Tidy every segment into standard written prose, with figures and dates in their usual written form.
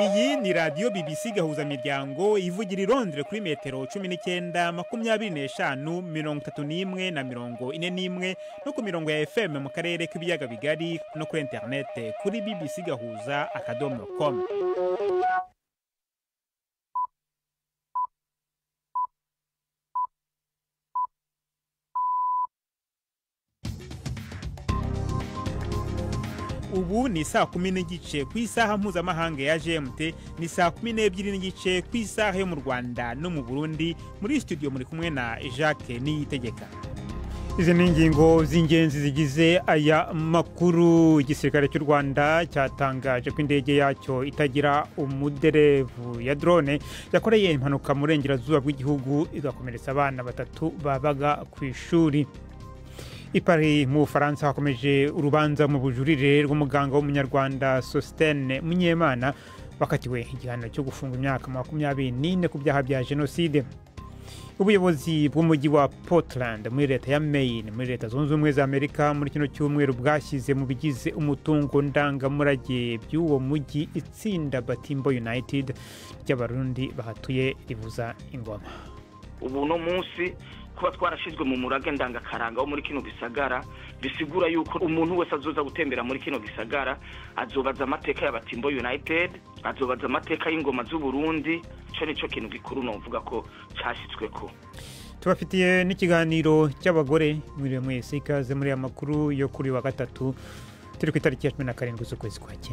Iyi ni radiyo BBC Gahuzamiryango ivugira i Londres kuri metero 19, 25, 31 na 41, no ku mirongo ya FM mu karere k'ibiyaga bigari, no kuri interinete kuri bbcgahuza.com. Ubu ni 10:30 ku isaha mpuzamahanga ya GMT, ni 12:30 ku isaha yo mu Rwanda no mu Burundi. Muri studio muri kumwe na Jacques Niyitegeka. Izi ni ingingo z'ingenzi zigize aya makuru. Igisirikare cy'u Rwanda cyatangaje ko indege yacyo itagira umuderevu ya drone yakoreye impanuka mu burengerazuba bw'igihugu, igakomeretsa abana batatu babaga ku ishuri. I Paris mu Bufaransa hakomeje urubanza mu bujurire rw'umuganga w'umunyarwanda Sostene Munyemana, wakatiwe igihano cyo gufunga imyaka 24 ku byaha bya jenoside. Ubuyobozi bw'umujyi wa Portland muri leta ya Maine muri Leta Zunze Ubumwe za Amerika muri kino cyumweru bwashyize mu bigize umutungo ndangamurage by'uwo mujyi itsinda Batimbo United ry'Abarundi bahatuye rivuza ingoma. Ubu no munsi kuba twarashizwe mu murage ndangakaranga wo muri kino gisagara bisigura yuko umuntu wese azoza gutembera muri kino gisagara azobaza amateka y'Abatimbo United, azobaza amateka y'ingoma z'u Burundi. Ico nico kintu gikuru novuga ko cashitsweko. Tubafitiye n'ikiganiro cy'abagore. Mwiriwe mwese, ikaze muri aya makuru yo kuri wa gatatu, turi ku itariki ya 17 z'ukwezi kwa 9.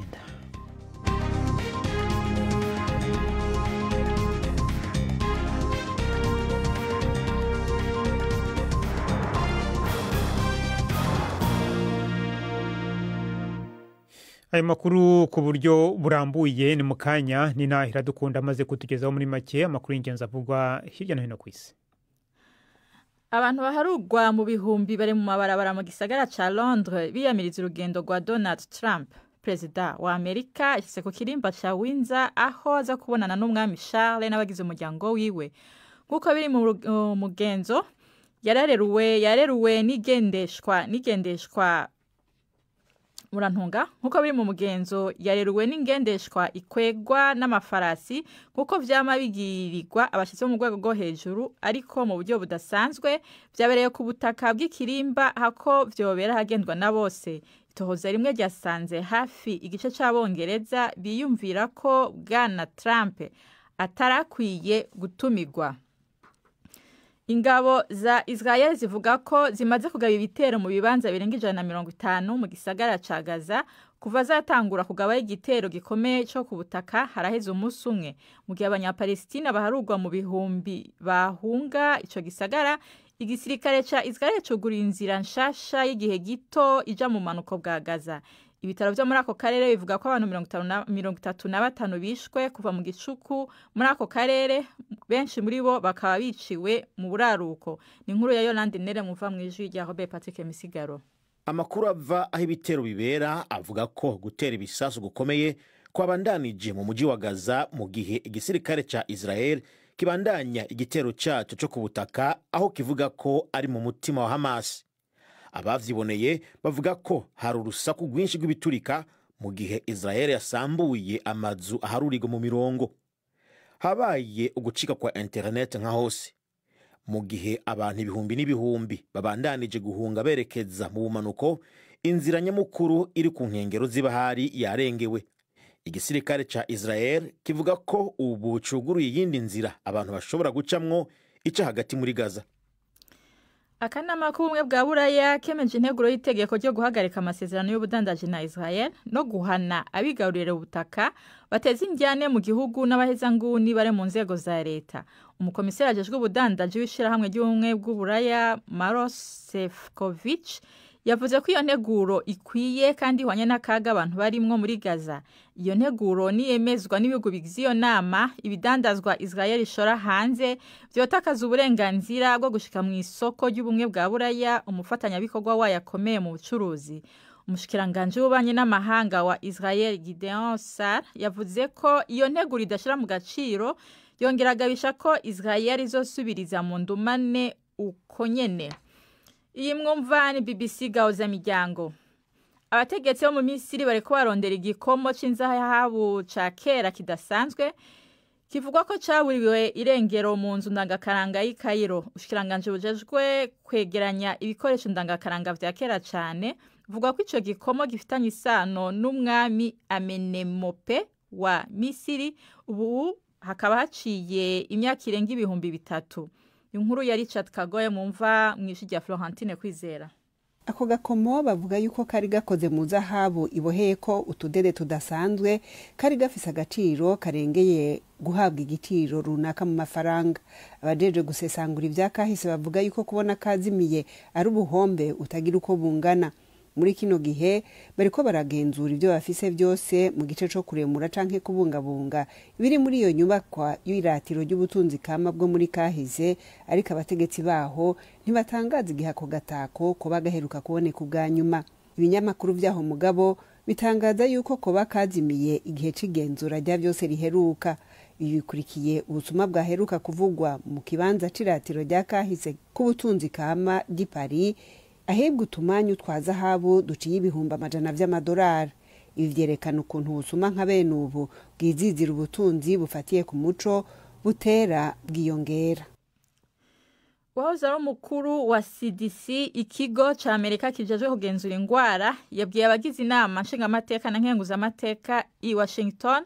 Ayo makuru ku buryo burambuye ni mu kanya. Ni Nahira Dukunda amaze kutugezaho muri make amakuru y'ingenzi avugwa hirya no hino ku isi. Abantu baharugwa mu bihumbi bari mu mabarabara mu gisagara ca Londres biyamiriza urugendo rwa Donald Trump, perezida wa Amerika, yashyize ku kirimba ca Windsor, aho aza kubonana n'umwami Charles n'abagize umuryango wiwe. Nk'uko biri mu mugenzo, yareruwe n'igendeshwa murantunga. Nk'uko biri mu mugenzo, yareruwe n'ingendeshwa ikwegwa n'amafarasi, nk'uko vyama bigirirwa abashitsi bo mu rwego rwo hejuru, ariko mu buryo budasanzwe vyabereye ku butaka bw'ikirimba hako vyobera hagendwa na bose. Itohoza rimwe ryasanze hafi igice c'Abongereza biyumvira ko bwana Trump atarakwiye gutumigwa. Ingabo za Israel zivuga ko zimaze kugaba ibitero mu bibanza birenga 150 mu gisagara ca Gaza kuva zatangura kugaba igitero gikomeye cyo ku butaka haraheze umunsi umwe, mu gihe Abanyapalestina baharugwa mu bihumbi bahunga ico gisagara. Igisirikare ca Israel cuguriye inzira nshasha y'igihe gito ija mu manuko bwa Gaza. Ibitaro vyo muri ako karere bivuga ko abantu 35 bishwe kuva mu gicuku muri ako karere, benshi muri bo bakaba biciwe mu buraruko. Ni inkuru ya Yolande Nere muva mu ijwi rya Robert Patrick Misigaro. Amakuru ava aho ibitero bibera avuga ko gutera ibisasu gukomeye kwabandanije mu mujyi wa Gaza, mu gihe igisirikare ca Israel kibandanya igitero cyaco cyo ku butaka, aho kivuga ko ari mu mutima wa Hamas. Abavyiboneye bavuga ko hari urusaku rwinshi rw'ibiturika mu gihe Israel yasambuye amazu aharurirwa mu mirongo. Habaye ugucika kwa internet nka hose, mu gihe abantu ibihumbi n'ibihumbi babandanije guhunga berekeza mu bumanuko. Inzira nyamukuru iri ku nkengero z'ibahari yarengewe. Igisirikare ca Israel kivuga ko ubu cuguruye iyindi nzira abantu bashobora gucamwo ica hagati muri Gaza. Akanama k'ubumwe bwa Buraya kemeje integuro y'itegeko ryo guhagarika amasezerano y'ubudandaji na Israel no guhana abigarurira ubutaka bateza indyane mu gihugu n'abahezanguni bari mu nzego za leta. Umukomiseri ajejwe ubudandaji w'ishirahamwe ry'ubumwe bw'Uburaya, Maros Sefcovic, yavuze ko iyo nteguro ikwiye kandi ihwanye n'akaga abantu barimwo muri Gaza. Iyo nteguro niyemezwa n'ibihugu bigize iyo nama, ibidandazwa Israel ishora hanze vyotakaza uburenganzira bwo gushika mu isoko ry'ubumwe bwa Buraya, umufatanyabikorwa wayo akomeye mu bucuruzi. Umushikiranganji w'ububanyi n'amahanga wa Israel, Gideon Sar, yavuze ko iyo nteguro idashira mu gaciro, yongera agabisha ko Israel izosubiriza mu ndumane uko nyene. Iyi mwumva ni BBC Gahuzamiryango. Abategetsi bo mu Misiri bariko barondera igikomo c'inzahabu ca kera kidasanzwe kivugwa ko caburiwe irengero mu nzu ndangakaranga y'i Cairo. Ubushikiranganji bujejwe kwegeranya ibikoresho ndangakaranga vya kera cane buvuga ko ico gikomo gifitanye isano n'umwami Amenemope wa Misiri, ubu hakaba haciye imyaka irenga 3000. Inkuru ya Richard Kagoye mumva mw'ijwi rya Florentine Kwizera. Ako gakomo bavuga yuko kari gakoze mu zahabu iboheyeko utudede tudasanzwe, kari gafise agaciro karengeye guhabwa igiciro runaka mu mafaranga. Abajejwe gusesangura ivyakahise bavuga yuko kubona kazimiye ari ubuhombe utagira uko bungana. Muri kino gihe bariko baragenzura ivyo bafise vyose mu gice co kuremura canke kubungabunga ibiri muri iyo nyubakwa y'iratiro ry'ubutunzi kama bwo muri kahise, ariko abategetsi baho ntibatangaza igihe ako gatako koba gaheruka kuboneka ubwa nyuma. Ibinyamakuru vyaho mugabo bitangaza yuko koba kazimiye igihe c'igenzura rya vyose riheruka. Ibi bikurikiye ubusuma bwaheruka kuvugwa mu kibanza c'iratiro rya kahise k'ubutunzi kama ry'i Paris, ahebwe utumanyu twa zahabu duciye 100,000 vy'amadolari. Ibi vyerekana ukuntu ubusuma nka bene ubu bwizizira ubutunzi bufatiye ku muco butera bwiyongera. Uwahoze ari umukuru wa CDC, ikigo ca Amerika kijejwe kugenzura ingwara, yabwiye abagize inama nshingamateka na nkenguzamateka i Washington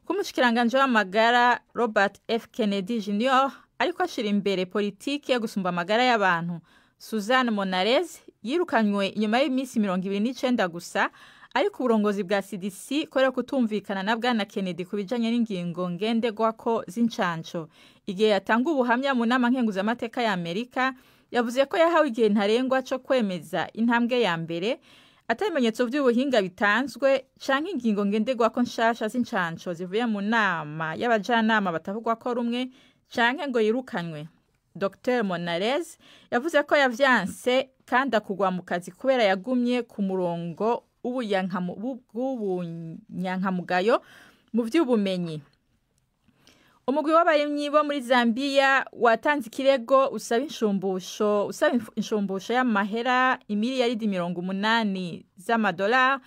ko umushikiranganji w'amagara Robert F Kennedy Jr ariko ashira imbere politike yo gusumba amagara y'abantu. Suzanne Monarez yirukanywe inyuma y'iminsi 29 gusa, ariko uburongozi bwa CDC kubera kutumvikana na Bwana Kennedy ku bijanye n'ingingo ngenderwako z'incanco. Igihe yatanga ubuhamya mu nama nkenguzamateka ya Amerika, yavuze ko yahawe igihe ntarengwa co kwemeza intambwe ya mbere ata ibimenyetso vy'ubuhinga bitanzwe canke ingingo ngenderwako nshasha z'incanco zivuye mu nama y'abajanama batavugwako rumwe canke ngo yirukanywe. Dr Monarez yavuze ko yavyanse kandi akugwa mu kazi kubera yagumye ku murongo w'ubunyankamugayo mu vy'ubumenyi. Umugwi w'abarimyi bo muri Zambia watanze ikirego usaba inshumbusho y'amahera imiliyaridi 80 z'amadolari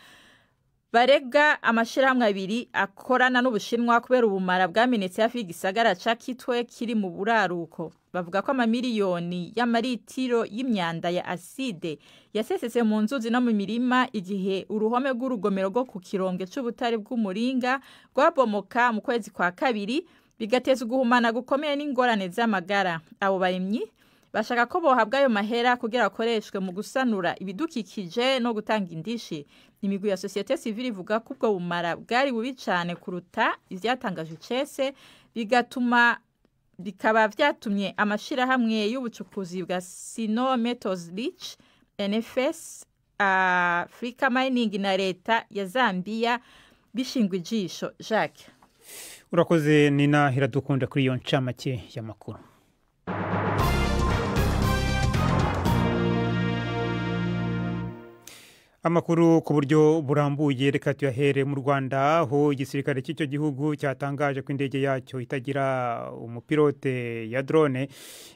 barega amashirahamwe abiri akorana n'Ubushinwa kubera ubumara bwamenetse hafi y'igisagara ca Kitwe kiri mu buraruko. Bavuga ko amamiliyoni y'amaritiro y'imyanda ya aside yasesetse mu nzuzi no mu mirima igihe uruhome rw'urugomero rwo ku kironge c'ubutare bw'umuringa rwabomoka mu kwezi kwa kabiri, bigateza uguhumana gukomeye n'ingorane z'amagara. Abo barimyi bashaka ko bohabwa ayo mahera kugira akoreshwe mu gusanura ibidukikije no gutanga indishi. Imigwi ya societe civile ivuga ko ubwo bumara bwari bubi cane kuruta ivyatangajwe icese, bigatuma bikaba vyatumye amashirahamwe y'ubucukuzi bwa Sino Metals Leach, NFS, Africa Mining na leta ya Zambia bishingwa ijisho. Jacques, urakoze Nina Iradukunda kuri iyo ncamake y'amakuru. Amakuru ku buryo burambuye reka tuyahere mu Rwanda, aho igisirikare cy'icyo gihugu cyatangaje ko indege yacyo itagira umupilote ya drone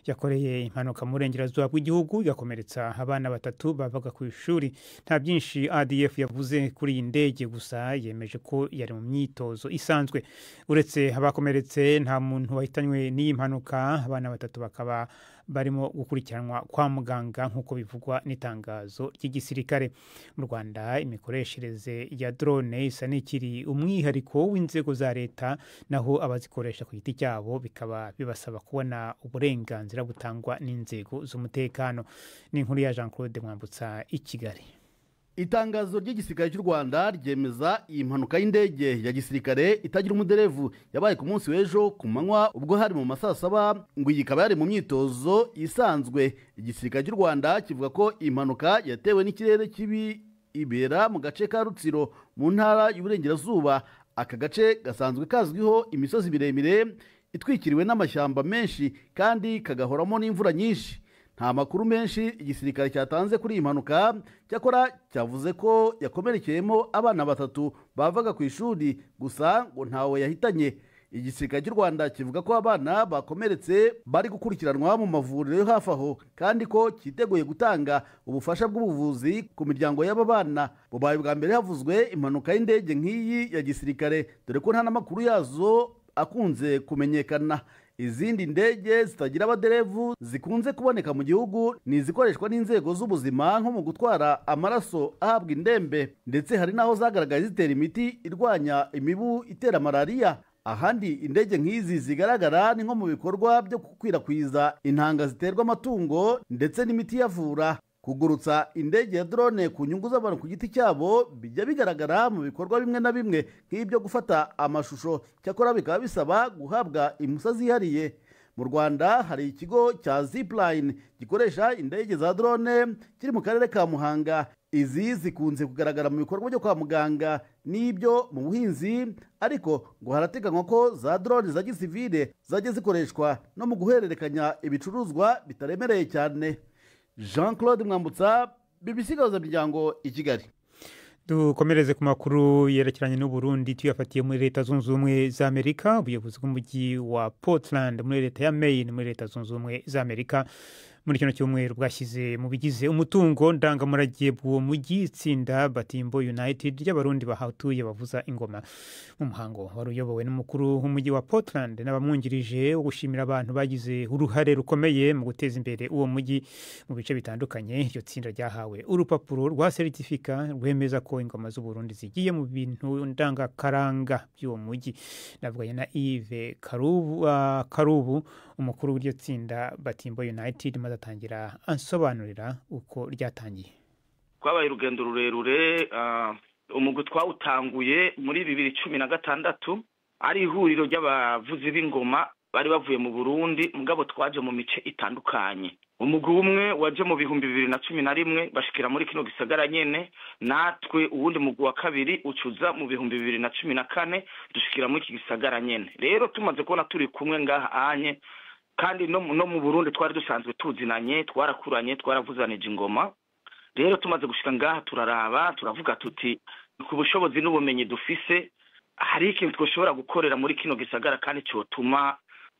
yakoreye impanuka mu burengerazuba bw'igihugu igakomeretsa abana 3 bavaga ku ishuri. Nta byinshi ADF yavuze kuri iyi ndege, gusa yemeje ko yari mu myitozo isanzwe. Uretse abakomeretse nta muntu wahitanywe n'iyi mpanuka, abana 3 bakaba barimo gukurikiranwa kwa muganga nk'uko bivugwa n'itangazo ry'igisirikare. Mu Rwanda imikoreshereze ya drone isa n'ikiri umwihariko w'inzego za leta, naho abazikoresha ku giti cyabo bikaba bibasaba kubona uburenganzira butangwa n'inzego z'umutekano. Ni inkuru ya Jean Claude Mwambutsa i Kigali. Itangazo ry'igisirikare cy'u Rwanda ryemeza iyi mpanuka y'indege ya gisirikare itagira umuderevu yabaye ku munsi w'ejo ku manywa ubwo hari mu masaa 7, ngo iyi ikaba yari mu myitozo isanzwe. Igisirikare cy'u Rwanda kivuga ko impanuka yatewe n'ikirere kibi ibera mu gace ka Rutsiro mu ntara y'Uburengerazuba. Aka gace gasanzwe kazwiho imisozi miremire itwikiriwe n'amashyamba menshi kandi kagahoramo n'imvura nyinshi. Nta makuru menshi igisirikare cyatanze kuri iyi mpanuka, cyakora cyavuze ko yakomerekeyemo abana 3 bavaga ku ishuri, gusa ngo ntawe yahitanye. Igisirikare cy'u Rwanda kivuga ko abana bakomeretse bari gukurikiranwa mu mavuriro yo hafi aho, kandi ko cyiteguye gutanga ubufasha bw'ubuvuzi ku miryango y'aba bana. Bubaye bwa mbere havuzwe impanuka y'indege nk'iyi ya gisirikare, dore ko nta n'amakuru yazo akunze kumenyekana. Izindi ndege zitagira abaderevu zikunze kuboneka mu gihugu ni izikoreshwa n'inzego z'ubuzima nko mu gutwara amaraso ahabwa indembe, ndetse hari n'aho zagaragaye zitera imiti irwanya imibu itera malariya. Ahandi indege nk'izi zigaragara ni nko mu bikorwa byo gukwirakwiza intanga ziterwa amatungo ndetse n'imiti iyavura. Kugurutsa indege ya drone ku nyungu z'abantu ku giti cyabo bijya bigaragara mu bikorwa bimwe na bimwe nk'ibyo gufata amashusho, cyakora bikaba bisaba guhabwa impushya zihariye. Mu Rwanda hari ikigo cya Zipline gikoresha indege za drone kiri mu karere ka Muhanga. Izi zikunze kugaragara mu bikorwa byo kwa muganga n'ibyo mu buhinzi, ariko ngo harateganywa ko za drone za gisivile zajya zikoreshwa no mu guhererekanya ibicuruzwa bitaremereye cyane. Jean Claude Mwambutsa, BBC Gahuzamiryango i Kigali. Dukomereze ku makuru yerekeranye n'Uburundi tuyafatiye muri Leta Zunze Ubumwe za Amerika. Ubuyobozi bw'umujyi wa Portland muri leta ya Maine muri Leta Zunze Ubumwe za Amerika muri kino cyumweru bwashyize mu bigize umutungo ndangamurage bw'uwo mujyi itsinda Batimbo United ry'Abarundi bahatuye bavuza ingoma. Mu muhango wari uyobowe n'umukuru w'umujyi wa Portland n'abamwungirije wo gushimira abantu bagize uruhare rukomeye mu guteza imbere uwo mujyi mu bice bitandukanye, iryo tsinda ryahawe urupapuro rwa seritifika rwemeza ko ingoma z'Uburundi zigiye mu bintu ndangakaranga by'uwo mujyi. Navuganye na Yves Karubu, umukuru w'iryo tsinda Batimbo United, maze atangira ansobanurira uko ryatangiye. Twabaye urugendo rurerure. Umugwi twawutanguye muri 2016, ari ihuriro ry'abavuzi b'ingoma bari bavuye mu Burundi, mugabo twaje mu mice itandukanye. Umugwi umwe waje mu 2011 bashikira muri kino gisagara nyene, natwe uwundi mugwi wa kabiri ucuza mu 2014 dushikira muri iki gisagara nyene. Rero tumaze kubona turi kumwe ngaha anye, kandi no mu Burundi twari dusanzwe tuzinanye, twarakuranye, twaravuzanije ingoma. Rero tumaze gushika ngaha turaraba, turavuga tuti ku bushobozi n'ubumenyi dufise hari ikintu twoshobora gukorera muri kino gisagara kandi cyotuma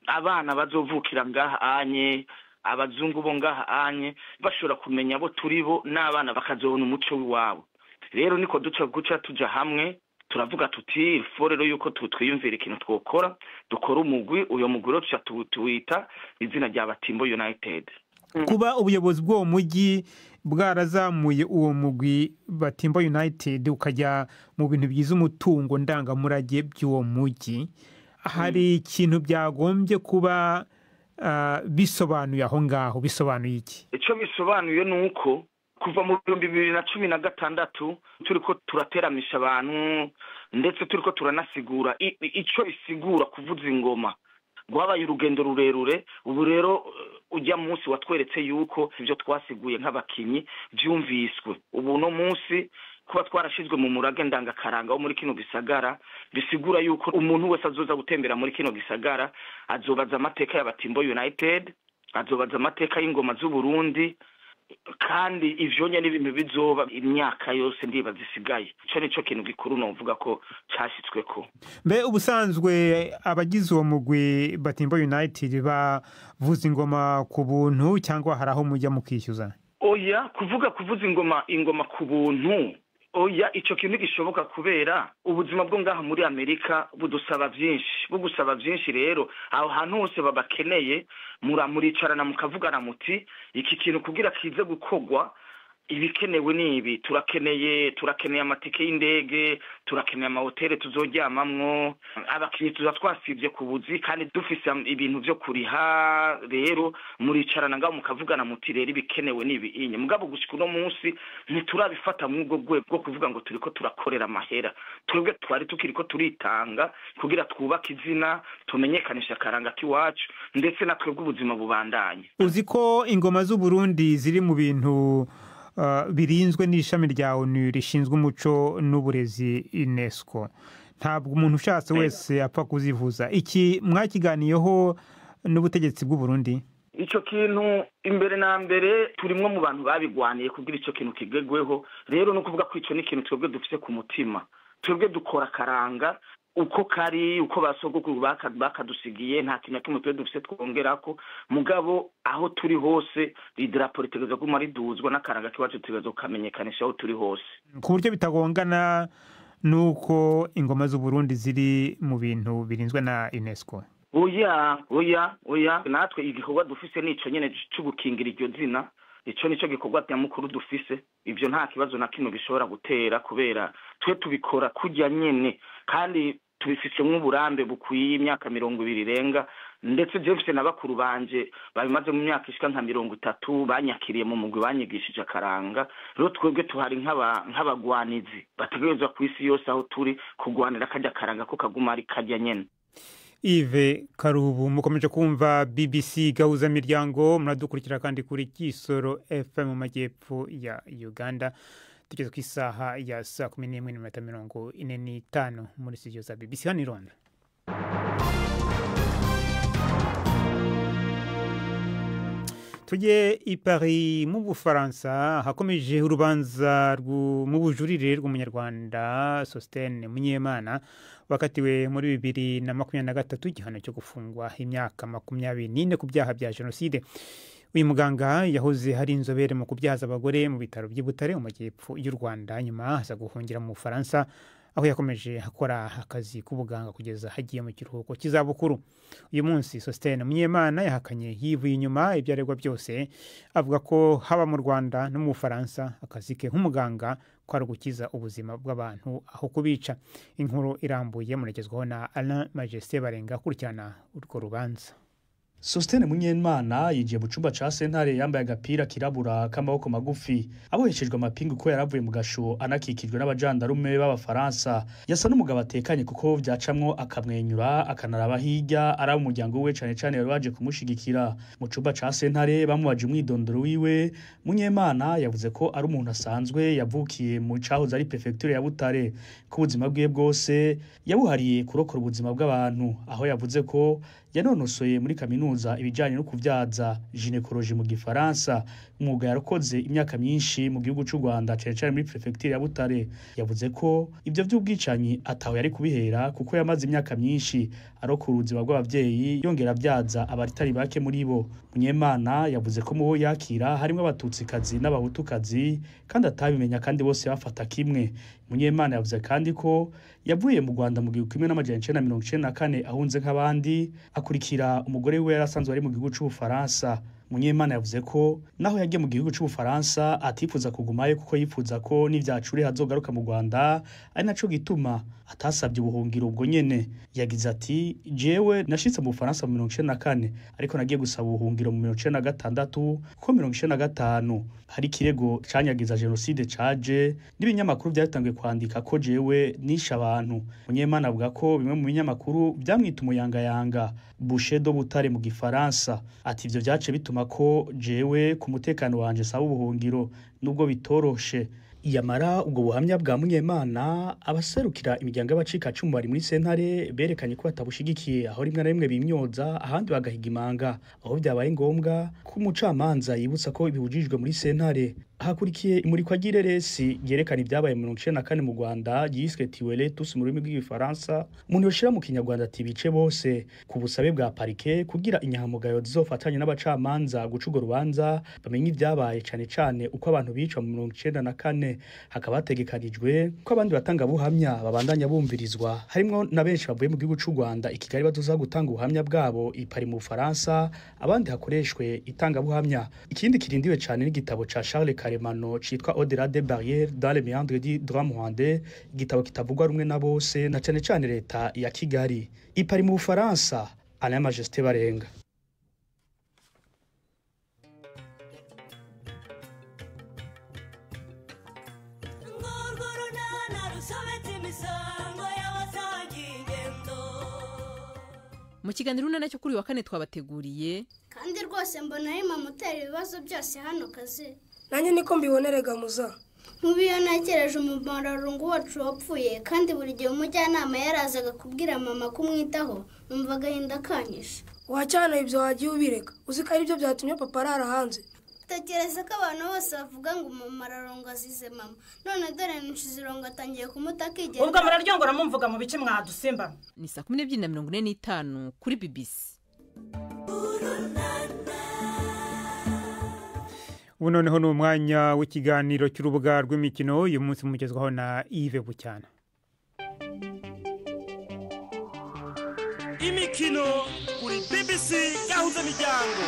abana bazovukira ngaha anye, abazungu bo ngaha anye bashobora kumenya abo turi bo, n'abana bakazobona umuco w'iwabo. Rero niko duca guca tuja hamwe, turavuga tuti rero yuko twiyumvira ikintu twokora, dukora umugwi. Uyo mugwi rero tuca tuwita izina rya Batimbo United. Kuba ubuyobozi bw'uwo mujyi bwarazamuye uwo mugwi Batimbo United ukajya mu bintu bigize umutungo ndangamurage by'uwo mujyi, hari ikintu byagombye kuba bisobanuye aho ngaho? Bisobanuye iki? Icyo bisobanuye ni uko kuva mu 2016 turiko turateramisha abantu, ndetse turiko turanasigura icyo bisigura kuvuza ingoma. Rwabaye urugendo rurerure. Ubu rero ujya munsi watweretse yuko ibyo twasiguye nk'abakinyi byumviswe. Ubu no munsi kuba twarashizwe mu murage ndangakaranga wo muri kino gisagara bisigura yuko umuntu wese azoza gutembera muri kino gisagara azobaza amateka y'Abatimbo United, azobaza amateka y'ingoma z'Uburundi, kandi ivyo nyene n'ibintu bizoba imyaka yose ndiba zisigaye. Ico nico kintu gikuru novuga ko cashitsweko. Mbe ubusanzwe abagize uwo mugwi Batimbo United bavuza ingoma ku buntu cyangwa hari aho mujya mukishyuza? Oya, kuvuga kuvuza ingoma ku buntu, oya, ico kintu gishoboka kubera ubuzima bwo ngaha muri Amerika budusaba byinshi, bugusaba byinshi. Rero aho hantu hose babakeneye muricarana mukavugana muti iki kintu kugira kize gukogwa ibikenewe nibi, turakeneye amatike y'indege, turakeneye amahoteli tuzoryamamwo, abakinyi tuza twasivye ku buzi kandi dufise ibintu vyo kuriha. Rero muricarana ngaho mukavugana muti rero ibikenewe nibi inye. Mugabo gushika uno munsi ntiturabifata mw'ubwo rwego rwo kuvuga ngo turiko turakorera amahera. Twebwe twari tukiriko turitanga kugira twubake izina, tumenyekanisha akaranga k'iwacu, ndetse na twebwe ubuzima bubandanye. Uzi ko ingoma z'Uburundi ziri mu bintu birinzwe n'ishami rya ONU rishinzwe umuco n'uburezi UNESCO. Ntabwo umuntu ushatse wese apfa kuzivuza. Iki mwakiganiyeho n'ubutegetsi bw'u Burundi? Ico kintu imbere na mbere turimwo mu bantu babigwaniye kugira ico kintu kigegweho. Rero no kuvuga ko ico ni ikintu twebwe dufise ku mutima. Twebwe dukora karanga. Uko kari uko basogokuru bakadusigiye, nta kintu na kimwe twe dufise twongerako. Mugabo aho turi hose idarapo ritegerezwa kuguma riduzwa, n'akaranga k'iwacu tutegerezwa kukamenyekanisha aho turi hose, ku buryo bitagongana nuko ingoma z'Uburundi ziri mu bintu birinzwe na UNESCO. Oya, oya, oya, natwe igikorwa dufise nico nyene co gukingira iryo zina. Ico nico gikorwa nyamukuru dufise. Ivyo nta kibazo na kimwe bishobora gutera, kubera twe tubikora kurya nyene kandi tubifisemwo uburambe bukwiye, imyaka 20 irenga. Ndetse jewe mfise na bakuru banje babimaze mu myaka ishika nka 30, banyakiriye mu mugwi, banyigishije akaranga. Rero twebwe tuhari nk'abagwanizi bategerezwa ku isi yose aho turi kugwanira karya karanga ko kaguma ari karya nyene. Yves Karubu, mukomeje kumva BBC Gahuza Miryango, muradukurikira kandi kuri Kisoro FM mu majyepfo ya Uganda. Tugeze ku isaha ya 11:45 muri studio za BBC hano i Londres. Tujye i Paris mu Bufaransa, hakomeje urubanza mu bujurire rw'Umunyarwanda Sostene Munyemana wakatiwe muri 2023 igihano cyo gufungwa imyaka 24 ku byaha bya jenoside. Uyu muganga yahoze hari inzobere mu kubyaza abagore mu bitaro by'i Butare mu majyepfo y'u Rwanda, nyuma aza guhungira mu Bufaransa aho yakomeje akora akazi k'ubuganga kugeza hagiye mu kiruhuko cy'izabukuru. Uyu munsi Sostene Munyemana yahakanye yivuye inyuma ibyo aregwa byose, avuga ko haba mu Rwanda no mu Bufaransa akazi ke nk'umuganga kwari ugukiza ubuzima bw'abantu aho kubica. Inkuru irambuye muragezwaho na Alain Majesté Barenga akurikirana urwo rubanza. Sostene Munyemana yinjiye mu cumba ca sentare yambaye agapira kirabura k'amaboko magufi, aboheshejwe amapingu ko yaravuye mu gasho, anakikijwe n'abajandarume b'Abafaransa. Yasa n'umugabo atekanye kuko vyacamwo akamwenyura, akanaraba hirya araba umuryango wiwe, cane cane wari waje kumushigikira. Mu cumba ca sentare bamubaje umwidondoro wiwe. Munyemana yavuze ko ari umuntu asanzwe yavukiye mu cahoze ari prefecture ya Butare, ko ubuzima bwiwe bwose yabuhariye kurokora ubuzima bw'abantu, aho yavuze ko yanonosoye muri kaminuza ibijanye no kuvyaza, gynécologie mu gifaransa, umwuga yarokoze imyaka myinshi mu gihugu c'u Rwanda, cane cane muri prefecture ya Butare. Yavuze ko ivyo vy'ubwicanyi ataho yari kubihera kuko yamaze imyaka myinshi arokora ubuzima bw'abavyeyi, yongera avyaza abatari bake muri bo. Munyemana yavuze ko mubo yakira harimwo Abatutsikazi n'Abahutukazi kandi atabimenya, kandi bose bafata kimwe. Munyemana yavuze kandi ko yavuye mu Rwanda mu 1994 ahunze nk'abandi, akurikira umugore wiwe yari asanzwe ari mu gihugu c'Ubufaransa. Munyemana yavuze ko naho yagiye mu gihugu c'Ubufaransa atifuza kugumayo, kuko yifuza ko n'ivyacure hazogaruka mu Rwanda, ari naco gituma atasabye ubuhungiro ubwo nyene. Yagize ati: jewe nashitse mu Bufaransa mu 1994, ariko nagiye gusaba ubuhungiro mu 1996, kuko 1995 hari ikirego canyagiza jenoside caje, n'ibinyamakuru vyatangiye kwandika ko jewe nishe abantu. Munyemana avuga ko bimwe mu binyamakuru vyamwita umuyangayanga, Boucher de Butare mu gifaransa. Ati: ivyo vyace bituma ko jewe ku mutekano wanje saba ubuhungiro nubwo bitoroshe. Yamara ubwo buhamya bwa Munyemana, abaserukira imiryango y'abacikacumu bari muri sentare berekanye ko batabushigikiye, aho rimwe na rimwe bimyoza, ahandi bagahiga imanga, aho vyabaye ngombwa ko umucamanza yibutsa ko ibibujijwe muri sentare. Hakurikiye imurikwa ry'ireresi ryerekana ibyabaye mu 1994 mu Rwanda, ryiswe Tuez-les tous mu rurimi rw'igifaransa, umuntu yoshira mu kinyarwanda ati bice bose, ku busabe bwa parike kugira inyankamugayo zizofatanye n'abacamanza guca urwo rubanza bamenye ibyabaye, cane cane uko abantu bicwa mu 1994. Hakaba hategekanijwe ko abandi batangabuhamya babandanya bumvirizwa, harimwo na benshi bavuye mu gihugu c'u Rwanda i Kigali bazoza gutanga ubuhamya bwabo i Paris mu Bufaransa, abandi hakoreshwe itangabuhamya. Ikindi kirindiwe cane n'igitabo ca Charles Karemano citwa Au-delà des barrières dans les méandres du droit rwandais, igitabo kitavugwa rumwe na bose, na cane cane leta ya Kigali. I Paris mu Bufaransa, Alain Majesté Barenga. Mu kiganiro Urunana cyo kuri uyu wa kane twabateguriye: Kandi rwose mbona ari mama utera ibibazo byose hano kazi. Nanjye niko mbibonere gamuza. Nkubu iyo ntekereje umumararungu wacu wapfuye, kandi buri gihe umujyanama yarazaga kubwira mama kumwitaho, numva agahinda kanyishe. Wacana ibyo wagiye ubireka, uzi ko aribyo byatumye papa arara hanze. Tekereza ko abantu bose bavuga ngo umumararungu azize mama, none dore Nshizirongo atangiye kumuta akigenda. Ubwo muraryongora mumvuga mu bice mwadusimba. Ni saa 12:45 kuri BBC. Ubu noneho ni umwanya w'ikiganiro cy'urubuga rw'imikino, uyu munsi mugezwaho na Yves Bucyana. Imikino kuri BBC Gahuza Miryango.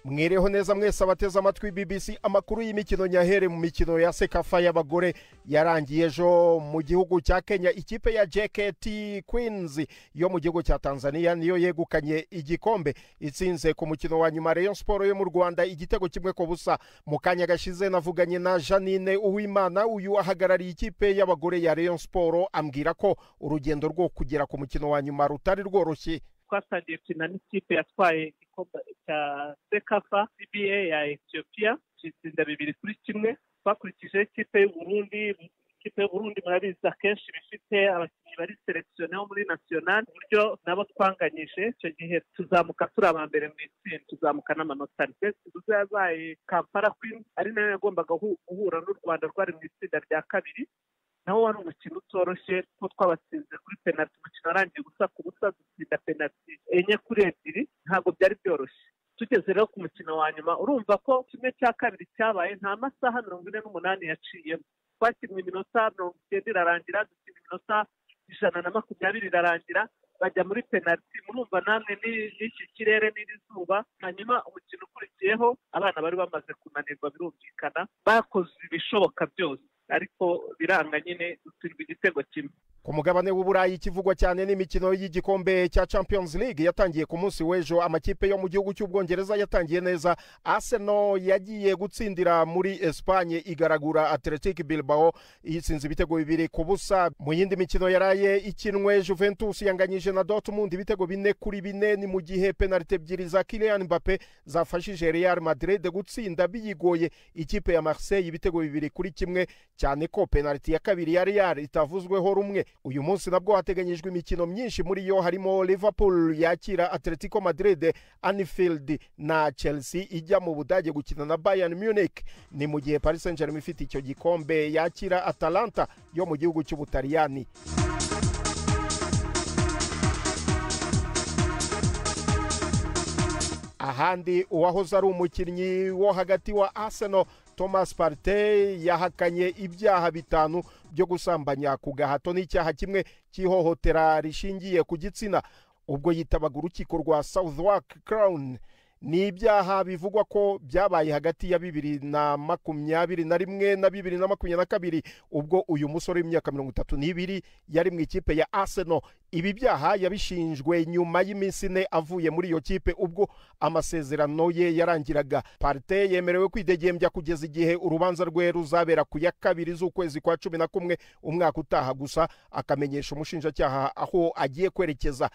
Mwireho neza mwese abateze amatwi BBC. Amakuru y'imikino nyahere mu mikino ya Sekafa y'abagore yarangiye ejo mu gihugu cya Kenya. Ikipe ya JKT Queens yo mu gihugu cya Tanzania niyo yegukanye igikombe, itsinze ku mukino wa nyuma Rayon Sport yo mu Rwanda igitego 1-0. Mu kanya gashize navuganye na Janine Uwimana, uyu ahagarariye ikipe y'abagore ya Rayon Sport, ambwira ko urugendo rwo kugera ku mukino wa nyuma rutari rworoshye. Twatangiye gukina n'ikipe yatwaye igikombe cya Sekafa CBA ya Ethiopia, itsinda 2-1. Twakurikije ikipe y'Uburundi. Ikipe y'Uburundi murabizi akenshi bifite abakinnyi bari selekisione bo muri national, uburyo nabo twanganyije icyo gihe tuzamuka turi aba mbere mu itsinda, tuzamuka n'amanota ane. Tuzi yabaye Kampala Queens ari nayo yagombaga guhura n'u Rwanda rwari mu itsinda rya kabiri, naho wari umukino utoroshye kuko twabatsinze kuri penaliti. Umukino warangiye gusa ku busa, dutsinda penaliti 4-2, ntabwo byari byoroshye. Tugeze rero ku mukino wa nyuma, urumva ko 1/2 cyabaye nta masaha 48 yaciyemo. Twakinnye iminota 90 irarangira, dukina iminota 120 irarangira, bajya muri penaliti. Murumva namwe n'iki kirere n'iri zuba. Hanyuma umukino ukurikiyeho abana bari bamaze kunanirwa, birumvikana, bakoze ibishoboka byose ariko biranga nyine, dutsindwa igitego kimwe. Ku mugabane w'Uburayi ikivugwa cyane n'imikino y'igikombe cya Champions League yatangiye ku munsi w'ejo. Amakipe yo mu gihugu cy'Ubwongereza yatangiye neza. Arsenal yagiye gutsindira muri Espagne igaragura Athletic Bilbao itsinze ibitego 2-0. Mu yindi mikino yaraye ikinwe, Juventus yanganyije na Dortmund ibitego 4-4, ni mu gihe penalty 2 za Kylian Mbappe zafashije Real Madrid gutsinda biyigoye ikipe ya Marseille ibitego 2-1, cyane ko penalty ya kabiri ya Real itavuzweho rumwe. Uyu munsi nabwo hateganyijwe imikino myinshi, muri yo harimo Liverpool yakira Atletico Madrid Anfield na Chelsea ijya mu Budage gukina na Bayern Munich, ni mu gihe Paris Saint-Germain ifite icyo gikombe yakira Atalanta yo mu gihugu cy'Ubutaliyani. Ahandi uwahoze ari umukinnyi wo hagati wa Arsenal Thomas Partey yahakanye ibyaha 5 byo gusambanya ku gahato n'icyaha kimwe cy'ihohotera rishingiye ku gitsina ubwo yitabaga urukiko rwa Southwark Crown. Ni ibyaha bivugwa ko byabaye hagati ya 2021 na 2022 ubwo uyu musore w'imyaka 32 yari mu ikipe ya Arsenal. Ibi byaha yabishinjwe nyuma y'iminsi 4 avuye muri iyo kipe ubwo amasezerano ye yarangiraga. Partey yemerewe kwidegembya kugeza igihe urubanza rwe ruzabera ku ya 2 z'ukwezi kwa 11 umwaka utaha, gusa akamenyesha umushinjacyaha aho agiye kwerekeza.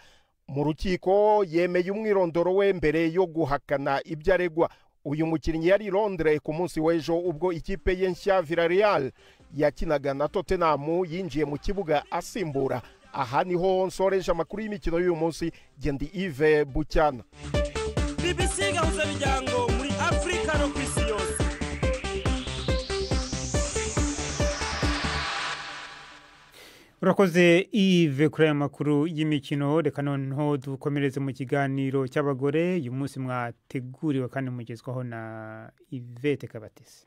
Mu rukiko yemeye umwirondoro we mbere yo guhakana ibyo aregwa. Uyu mukinnyi yari Londres ku munsi w'ejo ubwo ikipe ye nshya Villarreal yakinaga na Tottenham yinjiye mu kibuga asimbura. Aha niho nsoreje amakuru y'imikino y'uyu munsi. Gendi Yves Bucyana. BBC Gahuza Miryango muri Afrika no ku isi yose. Urakoze Yves kuri aya makuru y'imikino. Reka noneho dukomereze mu kiganiro cy'abagore uyu munsi mwateguriwe kandi mugezwaho na Yvette Kabatesi.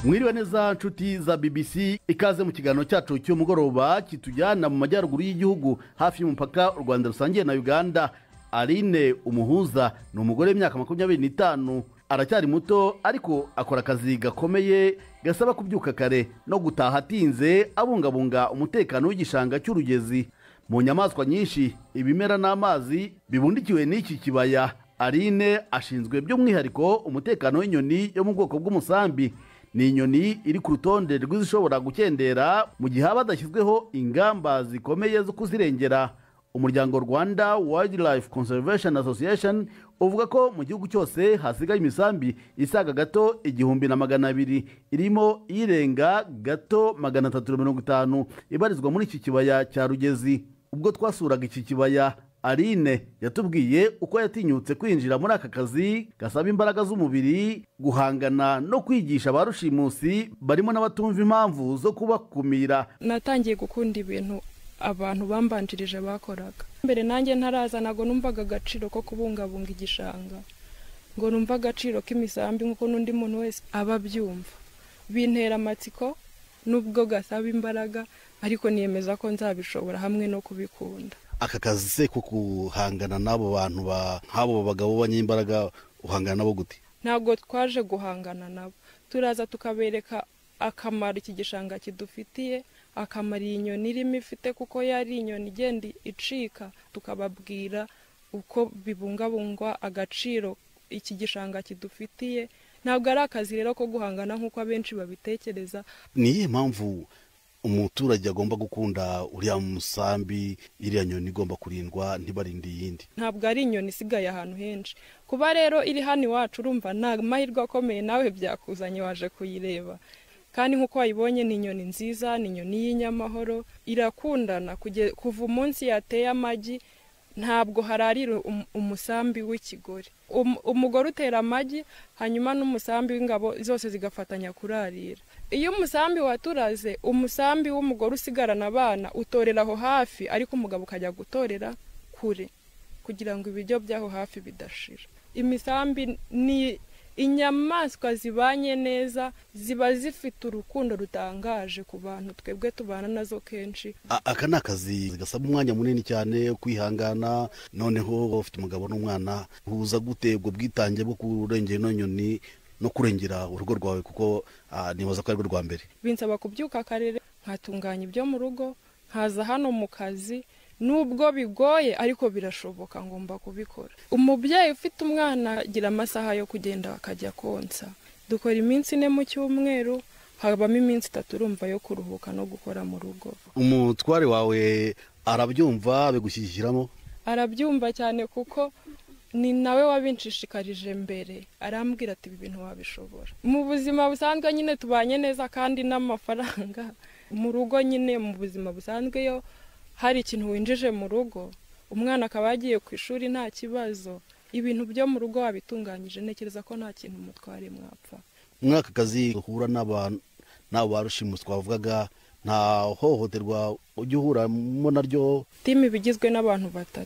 Mwiriwe neza nshuti za BBC, ikaze mu kiganiro cyacu cy'umugoroba kitujyana mu majyaruguru y'igihugu hafi y'umupaka u Rwanda rusangiye na Uganda. Aline Umuhuza ni umugore w'imyaka 25, aracyari muto ariko akora akazi gakomeye gasaba kubyuka kare no gutaha atinze, abungabunga umutekano w'igishanga cy'Urugezi. Mu nyamaswa nyinshi, ibimera n'amazi bibundikiwe n'iki kibaya, Aline ashinzwe by'umwihariko umutekano w'inyoni yo mu bwoko bw'umusambi. Ni inyoni iri ku rutonde rw'izishobora gukendera mu gihe haba hadashyizweho ingamba zikomeye zo kuzirengera. Umuryango Rwanda Wildlife Conservation Association uvuga ko mu gihugu cyose hasigaye imisambi isaga gato 1200, irimo irenga gato 350 ibarizwa muri iki kibaya cya Rugezi. Ubwo twasuraga iki kibaya, Aline yatubwiye uko yatinyutse kwinjira muri aka kazi gasaba imbaraga z'umubiri, guhangana no kwigisha ba rushimusi barimo n'abatumva impamvu zo kubakumira. Natangiye gukunda ibintu abantu bambanjirije bakoraga mbere, nanjye ntaraza ntabwo numvaga agaciro ko kubungabunga igishanga, ngo numva agaciro k'imisambi nk'uko n'undi muntu wese aba abyumva. Bintera amatsiko nubwo gasaba imbaraga, ariko niyemeza ko nzabishobora hamwe no kubikunda. Aka kazi se ko guhangana n'abo bantu nk'abo bagabo b'abanyembaraga, uhangana nabo gute? Ntabwo twaje guhangana nabo, turaza tukabereka akamaro iki gishanga kidufitiye, akamaro iyi nyoni irimo ifite, kuko yari inyoni igenda icika, tukababwira uko bibungabungwa, agaciro iki gishanga kidufitiye. Ntabwo ari akazi rero ko guhangana nk'uko abenshi babitekereza. Ni iyihe mpamvu umuturage agomba gukunda uriya musambi, iriya nyoni igomba kurindwa ntibarinde iyindi? Ntabwo ari inyoni isigaye ahantu henshi, kuba rero iri hano iwacu urumva ni amahirwe akomeye, nawe byakuzanye waje kuyireba. Kandi nk'uko wayibonye ni inyoni nziza, ni inyoni y'inyamahoro, irakundana. Kuva umunsi yateye amagi ntabwo hararira umusambi w'ikigore. Umugore utera amagi, hanyuma n'umusambi w'ingabo zose zigafatanya kurarira. Iyo umusambi waturaze, umusambi w'umugore usigarana abana utorera aho hafi, ariko umugabo ukajya gutorera kure kugira ngo ibiryo by'aho hafi bidashira. Imisambi ni inyamaswa zibanye neza, ziba zifite urukundo rutangaje ku bantu twebwe tubana nazo kenshi. Aka ni akazi gasaba umwanya munini cyane, kwihangana. Noneho ufite umugabo n'umwana, huza gute ubwo bwitange bwo kurengera ino nyoni no kurengera urugo rwawe, kuko nibaza ko ari rwo rwa mbere? Binsaba kubyuka kare, nkatunganya ibyo mu rugo, nkaza hano mu kazi. Nubwo bigoye ariko birashoboka, ngomba kubikora. Umubyeyi ufite umwana agira amasaha yo kugenda akajya konsa. Dukora iminsi 4 mu cyumweru, habamo iminsi 3 urumva yo kuruhuka no gukora mu rugo. Umutware wawe arabyumva, abigushyigikiramo? Arabyumva cyane, kuko ni nawe wabinshishikarije mbere, arambwira ati ibi bintu wabishobora. Mu buzima busanzwe nyine tubanye neza, kandi n'amafaranga mu rugo nyine, mu buzima busanzwe yo hari ikintu winjije mu rugo, umwana akaba yagiye ku ishuri nta kibazo, ibintu byo mu rugo wabitunganyije, ntekereza ko nta kintu umutware mwapfa. Muri aka kazi uhura n'abantu n'abo barushimusi twavugaga, nta hohoterwa ujya uhuramo naryo? Timu iba igizwe n'abantu 3,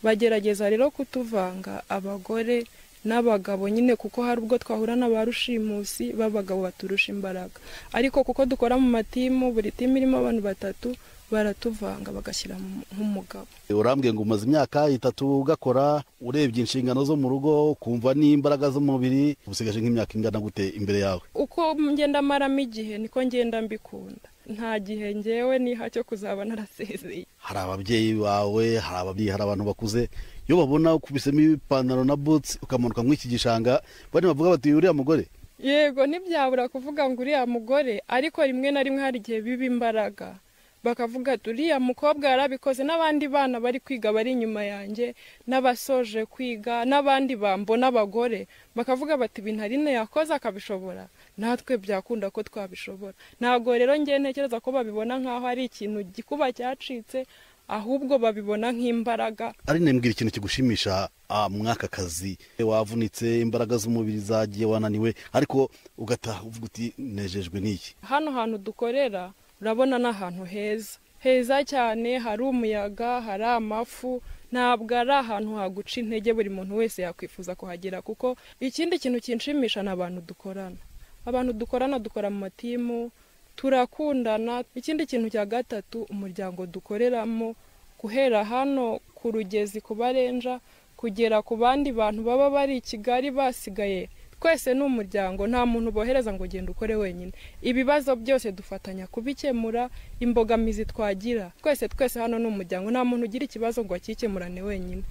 bagerageza rero kutuvanga abagore n'abagabo nyine, kuko hari ubwo twahura n'abarushimusi b'abagabo baturusha imbaraga, ariko kuko dukora mu matimu, buri timu irimo abantu 3, baratuvanga bagashyira nk'umugabo. Urambwiye ngo umaze imyaka 3 ugakora, urebye inshingano zo mu rugo kumva n'imbaraga z'umubiri, usigaje nk'imyaka ingana gute imbere yawe? Uko ngenda maramo igihe niko ngenda mbikunda, nta gihe ngewe niha cyo kuzaba narasezeye. Hari ababyeyi bawe, hari abantu bakuze, iyo babona ukubisemo ipantaro na boots ukamanuka muri iki gishanga, bari bavuga bati uriya mugore? Yego, ntibyabura kuvuga ngo uriya mugore, ariko rimwe na rimwe hari igihe biba imbaraga bakavuga ati uriya mukobwa yarabikoze, n'abandi bana bari kwiga bari inyuma yanjye, n'abasoje kwiga, n'abandi bambona abagore bakavuga bati ibintu Aline yakoze akabishobora, natwe byakunda ko twabishobora. Ntabwo rero ngiye ntekereza ko babibona nk'aho ari ikintu gikuba cyacitse, ahubwo babibona nk'imbaraga. Aline, mbwira ikintu kigushimisha mwaka kazi, wavunitse, imbaraga z'umubiri zagiye, wananiwe, ariko ugataha uvuga uti nejejwe n'iki? Hano hantu dukorera urabona ni ahantu heza heza cyane, hari umuyaga, hari amafu, ntabwo ari ahantu haguca intege, buri muntu wese yakwifuza kuhagera. Kuko ikindi kintu kinshimisha ni abantu dukorana, abantu dukorana dukora mu matimu, turakundana. Ikindi kintu cya gatatu, umuryango dukoreramo, guhera hano ku Rugezi ku Barenja kugera ku bandi bantu baba bari i Kigali basigaye, twese ni umuryango, nta muntu bohereza ngo genda ukore wenyine. Ibibazo byose dufatanya kubikemura, imbogamizi twagira twese twese hano ni umuryango, nta muntu ugira ikibazo ngo akikemurane wenyine.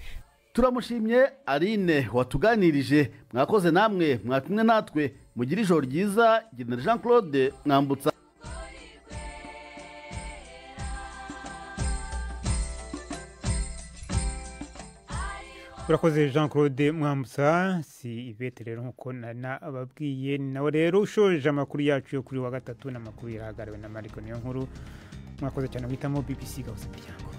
Turamushimye Aline watuganirije, mwakoze namwe mwakumwe natwe, mugire ijoro ryiza. General Jean Claude Mwambutsa. Urakoze Jean Claude Mwambutsa. Si Ivete rero, nkuko nababwiye, nawe rero ushoje amakuru yacu yo kuri wa gatatu, n'amakuru yarahagariwe na Mariko. Niyo nkuru. Mwakoze cyane guhitamo BBC Gahuza Miryango.